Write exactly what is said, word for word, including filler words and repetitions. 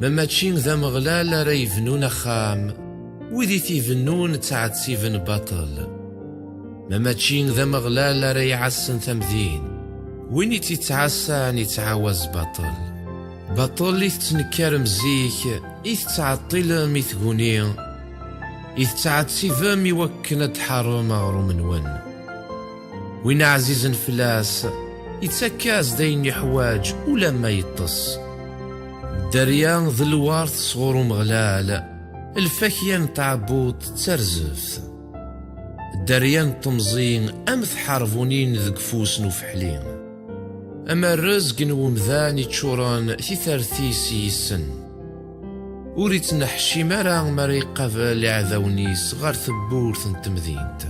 Ma mačči d Ameɣlal ara yebnun axxam, wid i t-ibennun ttɛettiben baṭel. Ma mačči d Ameɣlal ara iɛassen tamdint, win i tt-ittɛassan ittɛawaz baṭel. Baṭel i tettnekkarem zik, i tettɛeṭṭilem i tguni, i tettɛettibem i wakken ad d-tḥerrem aɣrum-nwen. Win ɛzizen fell-as, ittak-as-d ayen iḥwaǧ ulamma yeṭṭes. Dderya d lwert sɣur Umeɣlal, lfakya n tɛebbuḍt d tarzeft. Dderya n temẓi am tḥerbunin deg ufus n ufeḥli. Am rrezg n wemdan iččuren titart-is yis-sen. Ur ittneḥcim ara mi ara iqabel iɛdawen-is ɣer tewwurt n temdint.